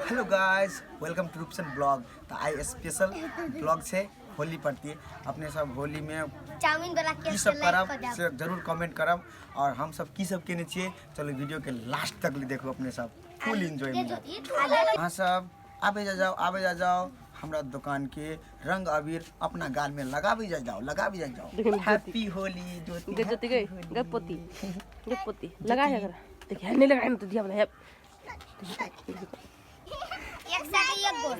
Hello guys, welcome to Rupsan blog. तऽ आइ special blog छै होली प्रति। अपने सब होली में चाउमीन वाला की सब करब से जरूर कमेंट करब और हम सब की सब केने छियै। चलू वीडियो के लास्ट तक ले देखू, अपने सब फुल एंजॉय मिलत। अहाँ सब आबे जा जाओ, आबे जा जाओ, हमरा दुकान के रंग अबीर अपना गाल में लगाबे जा जाओ, लगाबे जा जाओ। हैप्पी होली ज्योति। गे ज्योति गई गे पोती, गे पोती लगा है अगर देखिए नहीं लगाए तो दिया है। एक साथ एक गोल।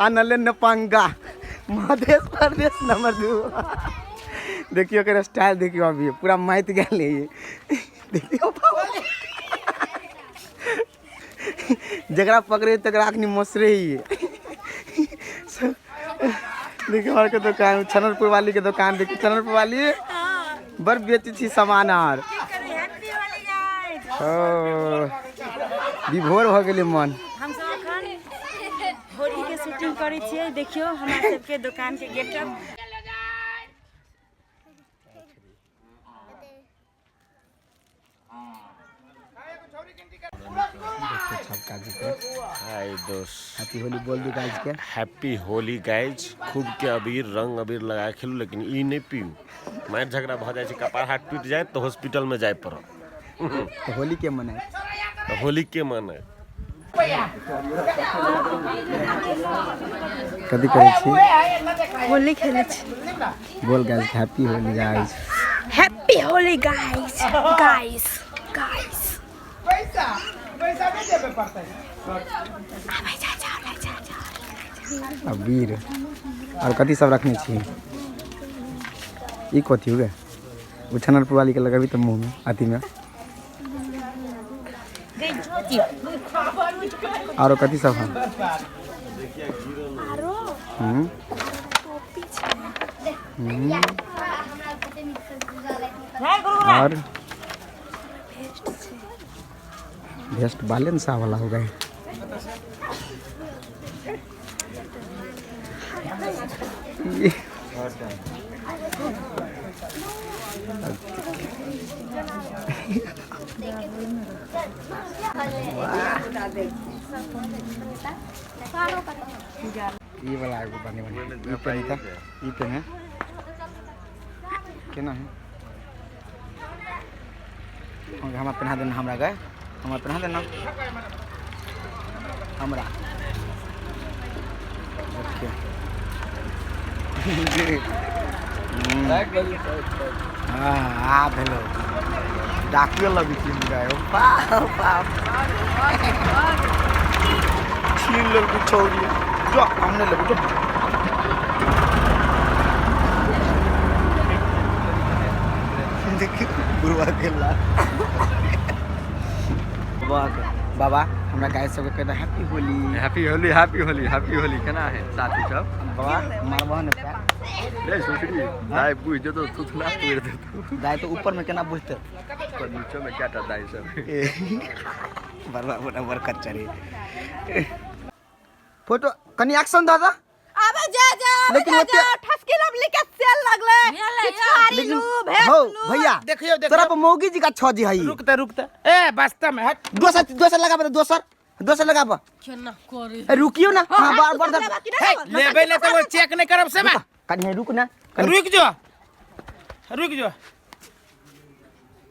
आनले न पंगा मधेश प्रदेश नंबर 2। देखियो एकर स्टाइल देखियो, अभी पूरा माइत गेल है। देखियो जकरा पकड़े तकरा अखनी मसरे ही है। देखियो हर के दुकान, छनरपुर वाली के दुकान देखियो। छनरपुर वाली बड़ बेची छी सामान आर। ओ विभोर भऽ गेलै मन। हमसब अखन होली के शूटिंग करै छियै। देखियौ हमरा सबके दुकान के गेटअप। हाय दोस्त, हैप्पी होली बोल दू गाइस के। Happy Holi guys. खूब के अबीर रंग अबीर लगा के खेलू, लेकिन ई नहीं पीऊ, मारि झगड़ा भऽ जाइ छै, कपार हाथ टूटि जाए तऽ हॉस्पिटल में जाय पड़त। तऽ होली के मनाए? तऽ होली के मनाए? कथी करै छी? होली खेलै छी। बोल guys, happy Holi guys. Happy Holi guys, guys, guys. पैसा पैसा नहीं देवे पड़तै। आबै जा जाओ ले जा जाओ। अबीर और कथी सब रखने छी? ई कथी हो गए? ओ छनरपुर वाली के लगबी तऽ मुँह में अथी में। आरो कथी सब है? आरो टोपी छै। और भेस्ट छै। भेस्ट बैलेंस वाला हो गए। ई वाला एगो बने बने ई पेन था, ई पेन है केना है? हमरा पहना देना, हमरा गए हमरा पहना देना हमरा। ओके, हाँ आ भेलो डाकुए लगै छी हमरा। बाप बाप, छीन लेलकै छौरी। जो हम नहि लेबौ, जो। देखियौ बुढ़वा गेला। बाबा हमरा गाय सबके कहता happy Holi. Happy Holi, happy Holi, happy Holi. केना है साथी सब? बाबा मारबह ने पैर। रे सोचरी दाइ बुझ जेतो, थुथना तोड़ि देतो। दाइ तऽ ऊपर में केना बुझतै? पर नीचो में क्या टा दाइ सब। बरबा बड़ा बड़ कच्चरी फोटो कनी एक्शन दादा। आबे जा जा आबे लेकिन जा ओते- जा ठसकी लबली के सेल लगले पिचकारी लेकिन लू भेस हो लू। भैया देखियो, देखियो। तोरा पर मौगी जी का छह जी हई। रुकते रुकते ए बस्ता में हट। दोसर दोसर लगाब, दोसर दोसर लगाब। केना करे? ए, रुकियो ना। हाँ, बार बार लगा कि ना हे, लगा? लेबे ले तो वो चेक नहीं करब से बा। कनी रुक ना कनी। रुक जो, रुक जो।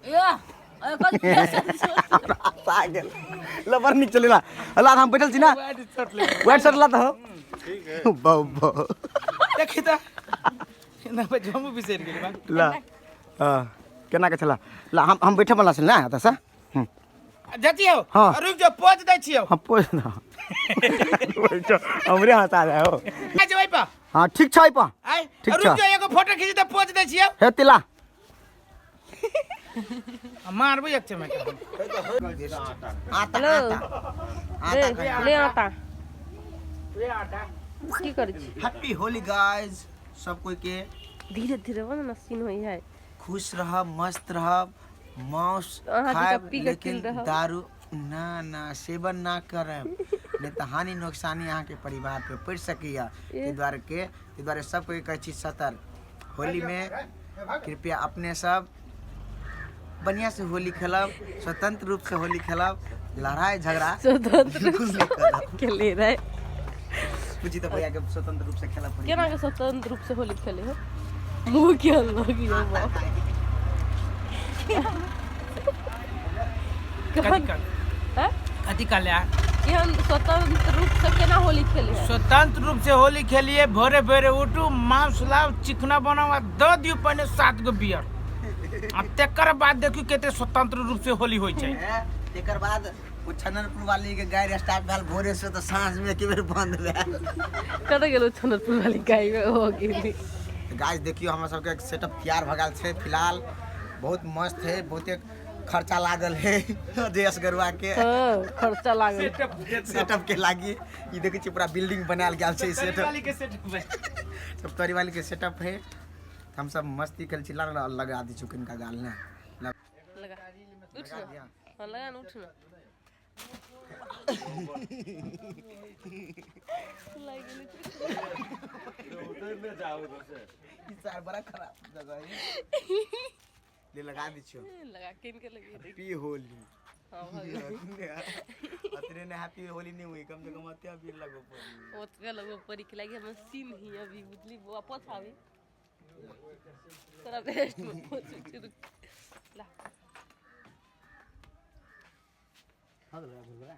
ए आ गेल लबर नीक चलेला अला। हम बैठल छी ना, व्हाइट शर्ट ला त हो बहु बहु। देखी त ना बे, हमहूँ बिसरि गेली बा। ला हां, केना के छला? ला हम बैठे वाला छल ना एतऽ से। जतियो। हाँ। रुक जो, पोज दै छियौ। हम पोज ना बैठो, हमरे हंसा रहे हो। आ जेबै पा। हां ठीक छै पा। आइ ठीक रुक छौ। जो, एगो फोटो खींच त पोज दै छियौ। हे तिला मारबै एक चमेटा। आता आता। ले आटा की करै छी? हैप्पी होली गाइस सब कोई के। धीरे धीरे बोल ना, सीन होइ है। खुश रहब, मस्त रहब, मांस अहाँ खायब जकाँ पी के लेकिन चिल रहब। दारू ना ना सेवन ना करब, नहीं तऽ हानि नुकसानी अहाँके परिवार पे पड़ि सकैया। ताहि दुआरे के ताहि दुआरे सब कोई कहै छी सतर्क। होली में कृपया अपने सब बढ़िया से होली खेलब, स्वतंत्र रूप से होली खेलब, लड़ाई झगड़ा स्वतंत्र बिल्कुल नहीं करब। के ले रहे बुझी तऽ भैया के स्वतंत्र रूप से खेलब पड़ी। केना के स्वतंत्र रूप से होली खेले हो? मुंह के लगी हो बाप। कथी कर हैं? कथी कहले? कि हम स्वतंत्र रूप से केना होली खेले है? स्वतंत्र रूप से होली खेलिए, भोरे भोरे उठू, मांस लाओ, चिकना बनाओ आ दऽ दियौ पहिने 7 गो बियर, आ तेकर बाद देखियौ कते स्वतंत्र रूप से होली होइ छै। हैं? तेकर बाद ओ छननपुर वाली के गाड़ी स्टार्ट भेल भोरे से तऽ साँझ में एक बेर बंद भेल। कतऽ गेलो छननपुर वाली गाय हो गेली। गाइस देखियो हमरा सबके सेटअप तैयार भऽ गेल छै फिलहाल, बहुत मस्त है, बहुते खर्चा लागल है देश गरुआ के। हाँ, खर्चा लागल सेटअप के लागी। ई देखै छियै पूरा बिल्डिंग बनायल गेल छै सेटअप, के सेटअप है। सब तोरी वाली के सेटअप है। हम सब मस्ती कल चिल्ला लगा दी चुकन का गाल ने लगा उठ ना, हाँ लगा ना, उठ ना। ई सार बड़ा खराब जगह है, ले लगा दी छियो। लगा के इनके लगी। हैप्पी होली। हाँ भऽ गेल। अतरे ने हैप्पी होली नहीं हुई, कम से कम अत्या भी लगो पड़ी। ओतके लगो परी के लागी हम सीन ही अभी बुझली बुआ पोछाबी तोरा बेस्ट में पोछू रुक ला। हो गेलो।